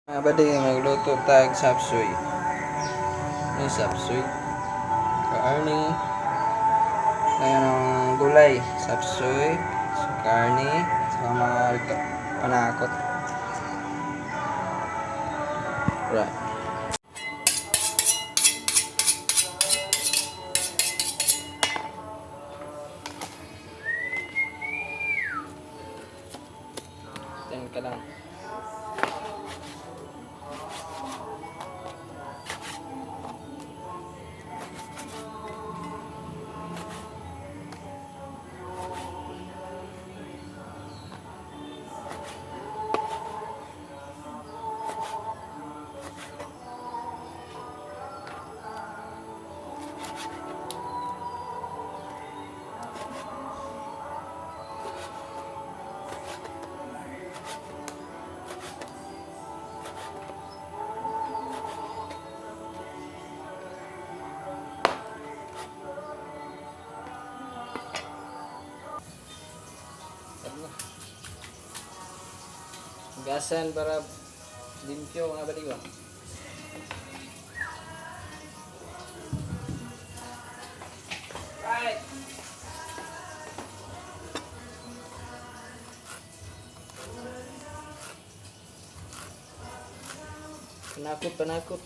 Mga buddy, magluto tag sapsoy. May sapsoy. Karne. Ayan ang gulay. Sapsoy, karne, saka mga panakot. Right. Ten ka lang. Ano? Gasan para limpyo, mga buddy ba? Right. Panakot, panakot.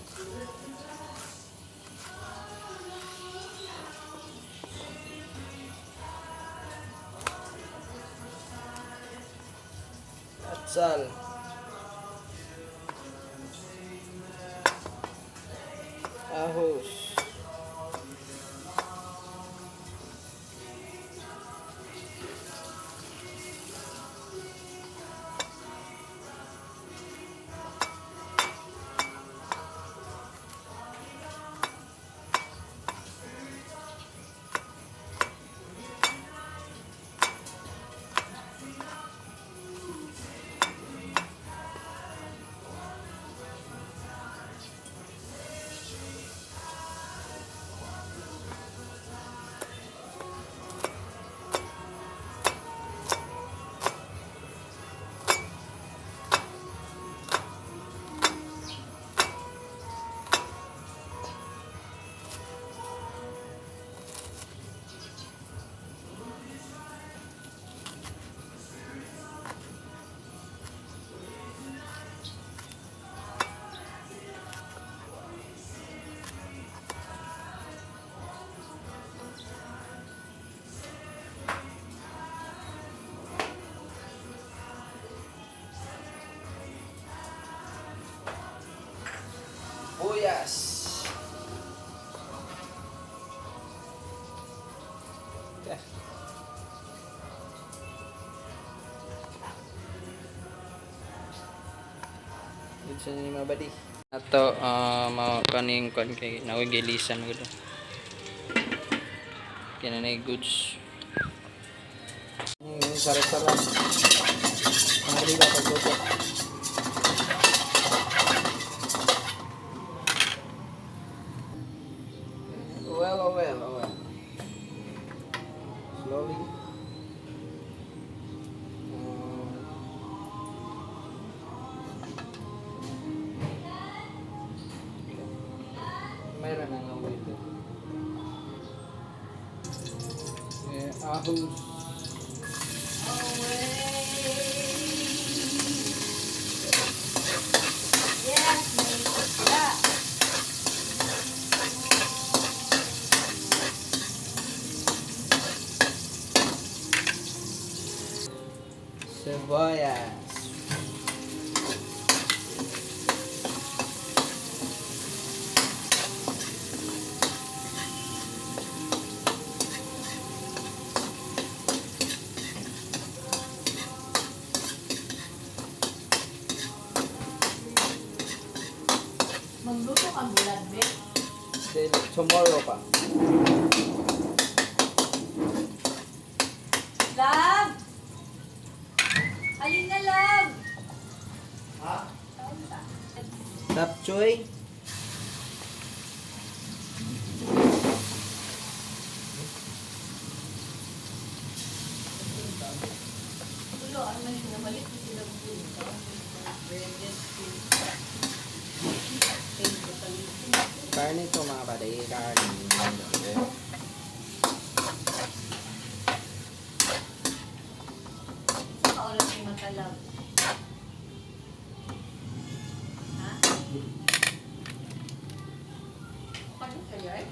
Atsal. Ahos. Buyas. Okay. Dito sa ni mga buddy. Ato mao kaning kuan kay nakoy gilisan gud. Kina na goods. Sarap-sarap. Ang buddy ba pagluto? Well, oh well, oh well. Slowly. Mayroon na nga dito. Eh, ahos. Yes, may isda. Sibuyas. Magluto kang bulad, be. Then, tomorrow pa. Love! Alin na, love? Ha? Chop. Tulo, ano man siya, namalit na sila dito. ka, love? Ha? Pagod kayo eh?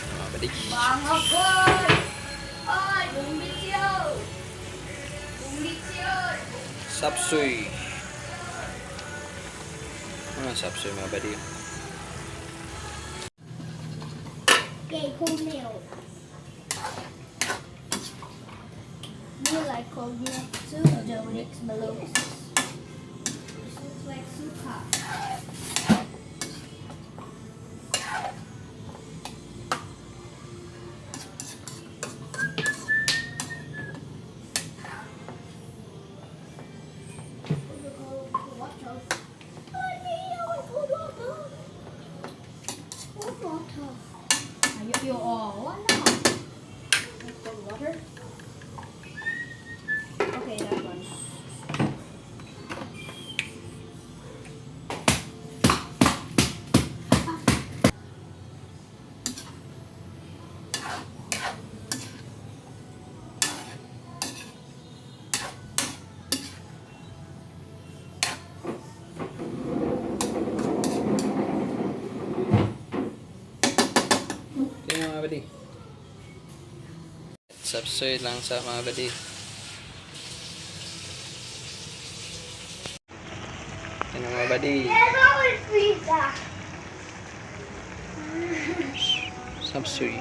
Mga buddy. Mga boy! Ay, bumbitsyo! Bumbitsyo! Sapsoy. Mga sapsoy, mga buddy. Okay, cold milk. You like cold milk too, Donix Malone. This looks like suka. Cold water. Cold water. Cold water. Ayo, yo, oh, wala. Cold water? Okay, that one. Okay, mga buddy. Sapsoy lang sa mga buddy. Yan ang mga buddy. There's always pizza. Sapsoy.